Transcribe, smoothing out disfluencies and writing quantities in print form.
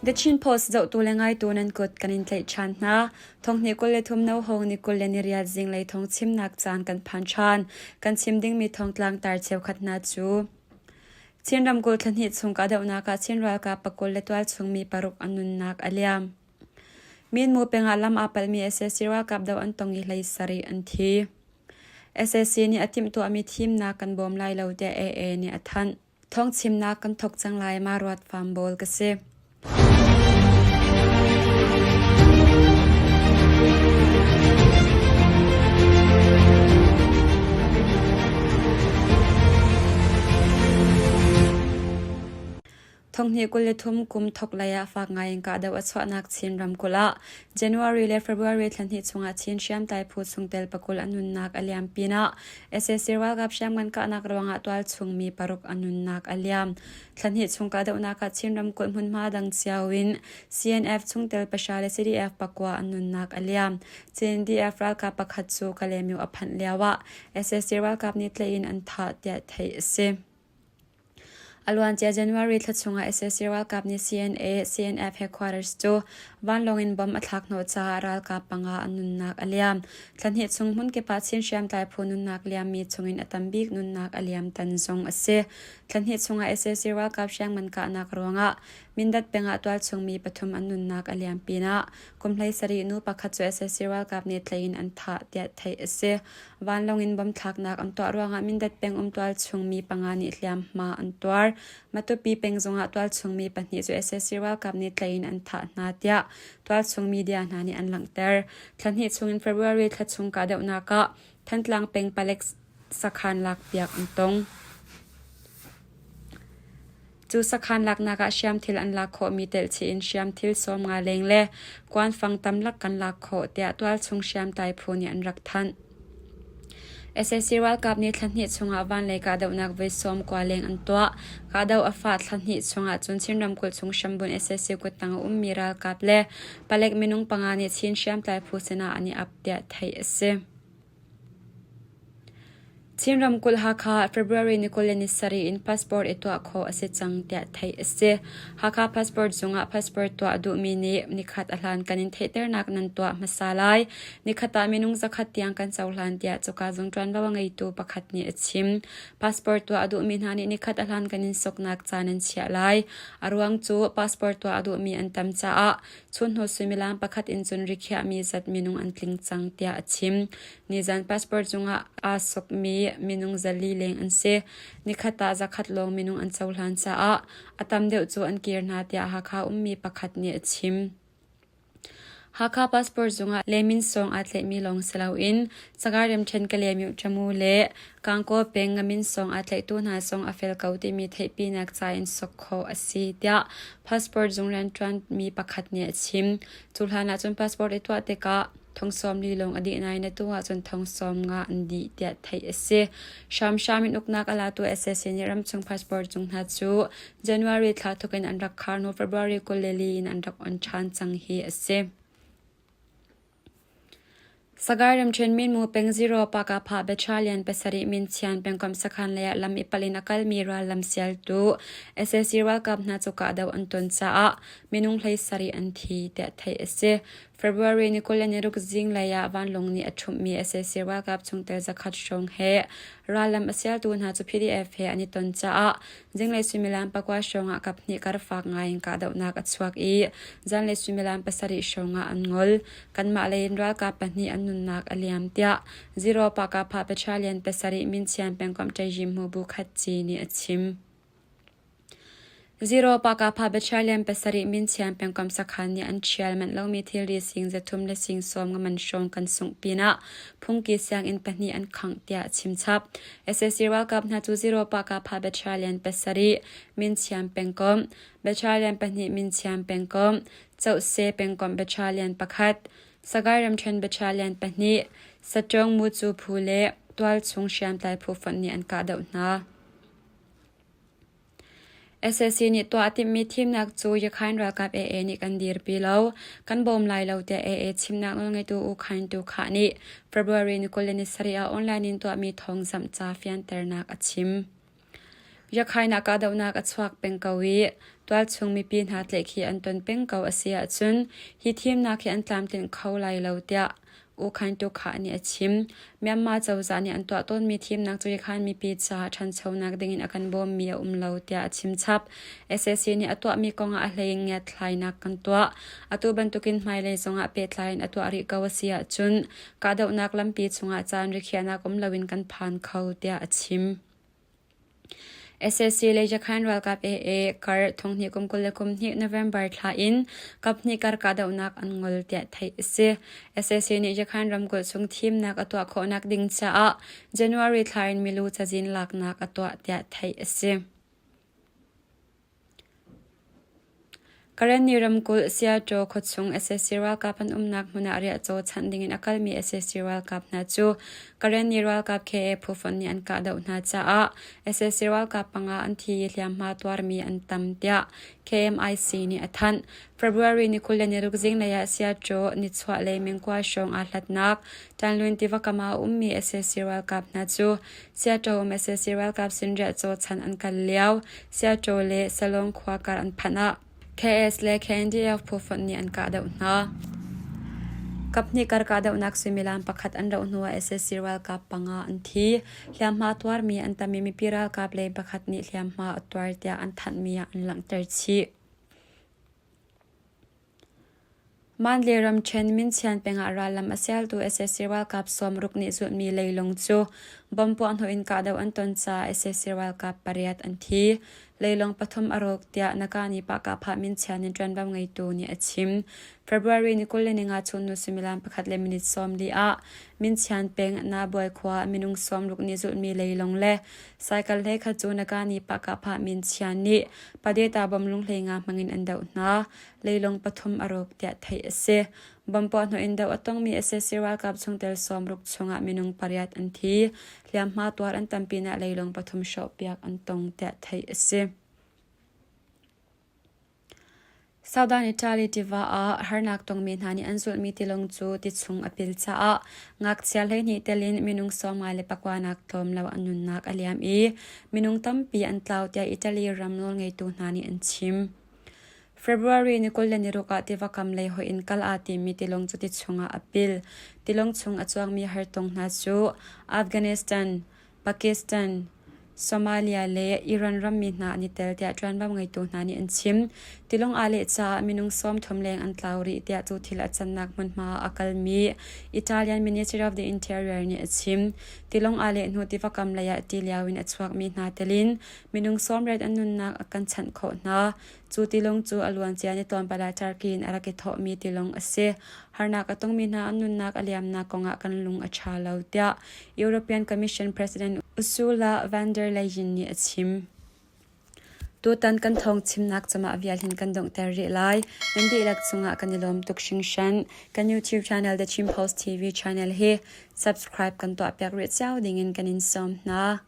The Chin Post zohtu le ngaitu nan kut kan in tlaih ṭhan hna. Thonghnih 23 no hong ni 28 zinglei thong chimnak caan kan phan ṭhan. Kan chim dingmi thongtlang tar cheukhat hna cu Chin ramkulh thlahnih chung kahdohnak ah Chin ralkap pakul le tualchung mi paruk an nunnak a liam. Minmu peng ah lam aa palhmi sac ralkap doh an tong i hlei sarih an thi. Sac nih a timhtuahmi thimnak kan bawm lai lo tiah AA nih a thanh. Thawngchimnak kan thawk cang lai ma ruat fam bawl ka si. Thonghnih 23 kum thawk lei ah fak ngai in kahdoh a chuahnak Chin ramkulh ah January le February thla hnih chungah Chin hriamtlai phu chungtel pakul an nunnak a liam pinah sac ralkap hriamngan kahnak ruangah tualchung mi paruk an nunnak a liam. Thla hnih chung kahdohnak ah Chin ramkulh hmunhma dang cio in CNF chungtel pahra le CDF pakua an nunnak a liam. CNDF ralkap pakhat cu Kalaymyo a phanh lio ah sac ralkap nih tlaih in an thah tiah theih a si. A luancia January thla chungah sac ralkap nih CNA, CNF headquarters cu vanlawng in bomb a thlak hnawh caah ralkap panga an nunnak a liam. Thla hnih chung hmunkip ah Chin hriamtlai phu nunnak liammi chungin a tambik nunnak a liam tan zong a si. Thla hnih chungah sac ralkap hriangman kahnak ruangah Mindat peng ah tualchung mi pathum an nunnak a liam pinah kum 17 nu pakhat cu sac ralkap nih tlaih in an thah tiah theih a si. Vanlawng in bomb thlaknak an tuah ruangah Mindat peng um tualchung mi panga nih hliamhma an tuar. Matupi peng zongah tualchung mi pahnih cu sac ralkap nih tlaih in an thah hna tiah tualchung media hna nih an langhter. Thla hnih chungin February thla chung kahdohnak ah Thantlang peng palek sakhan lakpiak an tong. Cu sakhan laknak ah hriamthil an lak khawhmi telhchih in hriamthil 50 leng le kuanfang tamlak kan lak khawh tiah tualchung hriamtlai phu nih an rak thanh. Sac ralkap nih thla hnih chungah vanlei kahdohnak voi 90 leng an tuah. Kahdoh a fah thla hnih chungah cun Chin ramkulh chung hrambunh sac kuttang a ummi ralkap le palek minung panga nih Chin hriamtlai phu sinah an i ap tiah theih a si. Chin ramkulh Hakha ah February ni 27 in passport i tuah khawh a si cang tiah theih a si. Hakha passport zung ah passport tuah duhmi nih nikhat a hlankan in theihternak nan tuah hmasa lai. Nikhat ah minung zakhat tiang kan cohlan tiah cuka zung ṭuanvo a ngeitu pakhat nih a chim. Passport tuah a duhmi hna nih nikhat a hlankan in soknak ca nan chiah lai. A ruang cu passport tuah a duhmi an tam caah Chunhnu suimilam pakhat in cun rikhiahmi zat minung an tling cang tiah a chim. Nizan passport cungah aa sokmi minung zali leng an si. Nikhat ah zakhat lawng minung an cohlan caah a tam deuh cu an kir hna tiah Hakha ummi pakhat nih a chim. Hakha passport zungah lemin sawng aa tlaihmi lawng si loin Sagaing ramṭhen Kalaymyo Tamu le Gangaw peng ngamin sawng aa tlaihtu hna zong a fel ko timi theihpinak ca in sok khawh a si tiah passport zung rianṭuanmi pakhat nih a chim. Cu hlan ahcun passport i tuah tikah thong 40 lawng a dih nain atu ahcun thong 50 an dih tiah theih a si. Hramhram in uknak a latu sac nih ramchung passport zung hna cu January thla thawk in an rak khar hnu February 24 in an rak on ṭhan cang hi a si. Sagaing ramṭhen minmu peng Zero Pakapha Battalion pasarih Minchian pengkomh sakhan lei ah lam i palh in a kalmi rallam sialtu sac ralkap hna cu kahdoh an ton caah minung 17 an thi tiah theih a si. February ni 26 zinglei ah vanlawng nih a ṭhumhmi sac ralkap chungtel zakhat hrawng he rallam a sialtu hna cu PDF he an i ton caah Zinglei suimilam pakua hrawngah kaphnih karfak ngaiin kahdohnak a chuak i zanlei suimilam pasarih hrawngah an ngol. Kanmah lei in ralkap pahnih an nunnak a liam tiah Zero Pakapha Battalion pasarih Minchian pengkomh Ṭaihzimhmu Bu Khat Ci nih a chim. Zero Pakapha Battalion pasarih Minchian pengkomh sakhan nih an ṭhial manh lomi thilri sing zathum le sing sawm nga man hrawng kan sungh pinah phungki sianginn pahnih an khangh tiah a chim chap. Sac ralkap hna cu Zero Pakapha Battalion pasarih Minchiam pengkomh, Battalion pahnih Minchiam pengkomh, Cohse pengkomh Battalion pakhat, Sagaing ramṭhen Battalion pahnih, Saṭawng Mucu phu le tualchung hriamtlai phu fonh nih an kahdoh hna. Sac nih tuah a timhmi thimnak cu Yakhain ralkap AA nih kan dirpi lo, kan bawm lai lo tiah AA chimnak nawlngeitu U Khaing Tu Khah nih February ni 27 ah online in tuahmi thawngzamh ca fianternak a chim. Yakhain ah kahdohnak a chuak peng ko i tualchung mipi hna tlaihkhih an ton peng ko a si ahcun hi thimnak hi an tlamtlinh kho lai lo tiah U Khaing Tukha nih a chim. Myanmar cozah nih an tuah tawnmi thimnak cu Yakhain mipi caah ṭhanchonak dingin a kan bawmmi a um lo tiah a chim chap. Sac nih a tuahmi kongah a hlei in ngiatthlainak kan tuah. Atu bantukin hmailei zongah pehtlai in a tuah rih ko a si ahcun kahdohnak lampi chungah caan rikhiahnak um loin kan phan kho tiah a chim. Sac le Yakhain ralkap AA kar thonghnih kum 22 November thla in kaphnih kar kahdohnak an ngol tiah theih a si. Sac nih Yakhain ramkulh chung thimnak a tuah khawhnak ding caah January thla in milu cazin laknak a tuah tiah theih a si. Karenni ramkulh Seattle khuachung sac ralkap an umnak hmun ah riahcaw chanh dingin a kalmi sac ralkap hna cu Karenni ralkap KA phufonh nih an kahdoh hna caah sac ralkap panga an thi i hliamhma tuarmi an tam tiah KMIC nih a thanh. February ni 26 zinglei ah Seattle nichuahlei mengkua hrawng aa hlatnak Tanlwin tiva kam ah a ummi sac ralkap hna cu Seattle um sac ralkap sin riahcaw chan an kal lio Seattle le Salong khua kar an phanh ah KS le KNDF phufonh nih an kahdoh hna. Kaphnih kar kahdohnak suimilam pakhat an rauh hnuah sac ralkap panga an thi. Hliamhma tuarmi an tam i mipi ralkap lei pakhat nih hliamhma a tuar tiah an thanhmi ah an langhter chih. Mandalay ramṭhen Minchian peng ah rallam a sialtu sac ralkap sawmruk nih zulhmi leilung cu bomb puahhnawh in kahdoh an ton caah sac ralkap pariat an thi. Leilung pathum a rawk tiah Nakani Pahkahphah Minchian in ṭuanvo ngeitu nih a chim. February ni 25 chunhnu suimilam pakhat le minute 40 ah Minchian peng Nabuai khua ah minung sawmruk nih zulhmi leilung le cycle hlei khat cu Nakani Pahkahphah Minchian nih Padeta bomb lunghlei nga hmangin an doh hna. Leilung pathum a rawk tiah theih a si. Bomb puahhnawh in doh a tongmi sac ralkap chungtel sawmruk chungah minung pariat an thi. Hliamhma tuar an tam pinah leilung pathum hrawhpiak an tong tiah theih a si. Southern Italy tiva ah harnak tongmi hna nih an zulhmi tilawng cu ti chung a pil caah ngakchia 12 tel in minung 54 nak tlawm lo an nunnak a liam i minung tampi an tlau tiah Italy ram nawlngeitu hna nih an chim. February ni 26 ah tiva kam lei hoih in kal aa timmi tilawng cu ti chungah a pil. Tilawng chung a cuangmi hartong hna cu Afghanistan, Pakistan, Somalia le Iran rammi hna an i tel tiah ṭuanvo ngeitu hna nih an chim. Tilawng aa leh caah minung 30 leng an tlau rih tiah cu thil a cannak hmunhma ah a kalmi Italian Ministry of the Interior nih a chim. Tilawng aa leh hnu tiva kam lei ah ti lio in a chuakmi hna telin minung 80 an nunnak a kan chanh khawh hna. Cu tilawng cu a luancia ni tlawmpal ah Turkey in a rak i thawhmi tilawng a si. Harnak a tongmi hna an nunnak a liamnak kongah kan lung a ṭha lo tiah European Commission President Ursula von der Leyen nih a chim. Tutan kan thawng chimnak cungah vial hin kan donghter rih lai. Nan dihlak cungah kan i lawm tuk hringhran. Kan YouTube channel The Chin Post TV channel hi subscribe kan tuahpiak rih cio dingin kan in sawm hna.